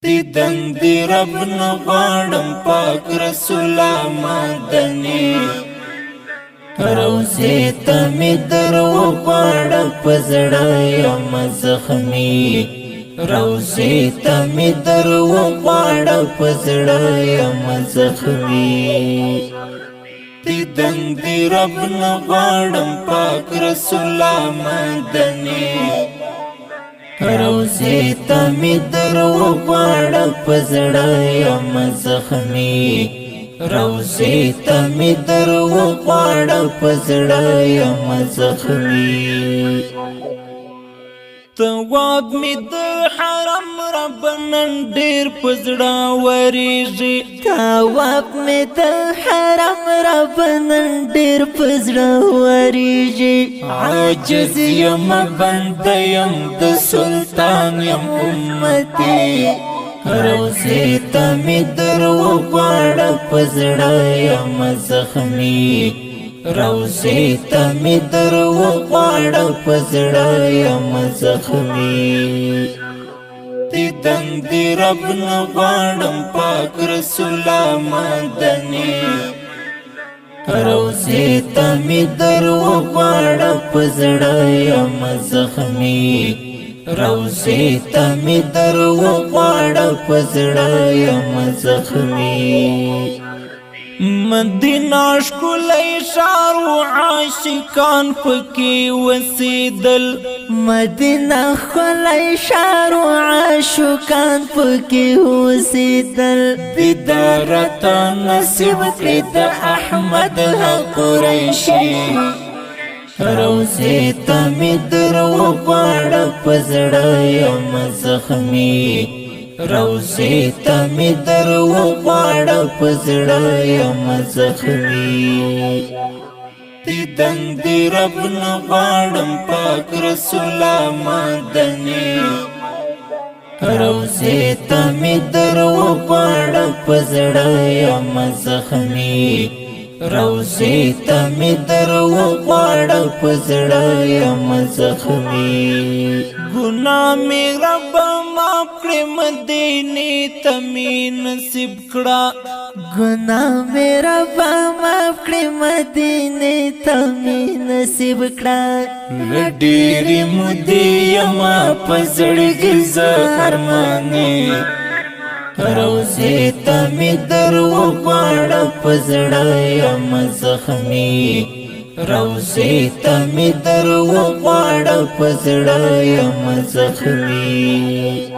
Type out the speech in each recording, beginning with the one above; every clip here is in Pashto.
دیدن دی رب نه غواړم پاک رسول مدني. روزې ته مې در وغواړه په زړه یم زخمي، روزې ته مې در وغواړه په زړه یم زخمي. دیدن دی رب نه غواړم پاک رسول مدني. روزې ته مې در وغواړه په زړه یم زخمي، روزې ته مې در وغواړه په زړه یم زخمي. تواب می د حرم رب نن ډیر پزړه وریږي، تواب می د حرم رب نن ډیر پزړه وریږي. عاجز یم بنده یم د سلطان یم امتی، روزې ته مې در وغواړه په زړه یم زخمي، روزې ته مې در وغواړه په زړه یم زخمي. دیدن دی رب نه غواړم پاک رسول مدني. روزې ته مې در وغواړه په زړه یم زخمي، روزې ته مې در وغواړه په زړه یم زخمي. مدینه ښکلی ښار و عاشقان پکې وسیدل، مدینه ښکلی ښار و عاشقان پکې وسیدل. دیدار راته نصیب کړي د احمد قریشي، روزې ته مې در وغواړه په زړه یم زخمي، روزې ته مې در وغواړه په زړه یم زخمي. دیدن دی رب نه غواړم پاک رسول مدني. روزې ته مې در وغواړه په زړه یم زخمي، روزې ته مې در وغواړه په زړه یم زخمي. ګناه مې رب معاف کړې مدینې ته مې نصیب کړه، ګناه مې رب معاف کړې مدینې ته مې نصیب کړه. له ډېرې مودې یمه په زړګي زه ارماني، روزې ته مې در وغواړه په زړه یم زخمي، روزې ته مې در وغواړه په زړه یم زخمي.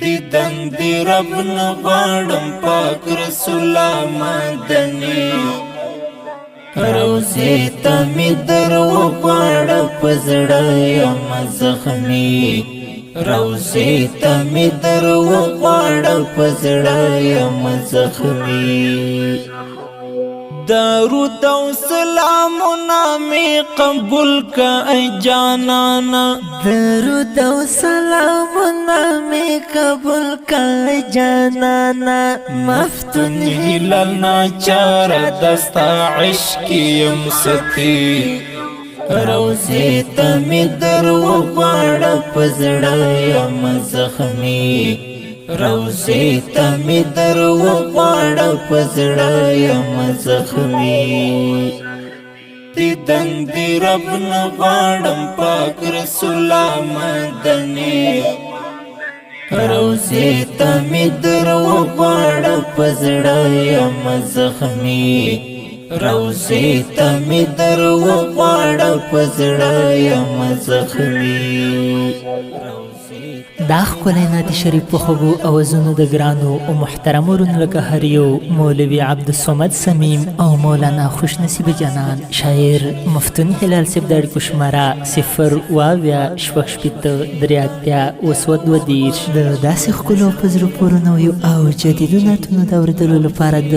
دیدن دی رب نه غواړم پاک رسول مدني. روزې ته مې در وغواړه په زړه یم زخمي، روزې ته مې در وغواړه په زړه یم زخمي. درود او سلامونه مې قبول کا ای جانانا، درود او سلامونه مې قبول کا جانانا. مفتون هلال ناچار دستا عشق یم ستی، روزې ته مې در وغواړه په زړه یم زخمي، روزې ته مې در وغواړه په زړه یم زخمي. دیدن دی رب نه غواړم پاک رسول مدني. روزې ته مې در وغواړه په زړه یم زخمي، روزې ته مې در وغواړه په زړه یم زخمي. دا ښکلی نعت شریف په خوږو اوازونو د ګرانو او محترمو وروڼو لکه هر یو مولوي عبدالصمد صمیم او مولانا خوش نصیب جانان شاعر مفتون هلال صاحب د اړیکو شماره 070 86 83 32. د داسې ښکلو او په زړه پورو نویو او جدیدو نعتونو د اورېدلو لپاره د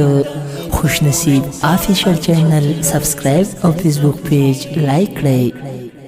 خوش نصیب official channel subscribe او فیسبوک page like کړئ.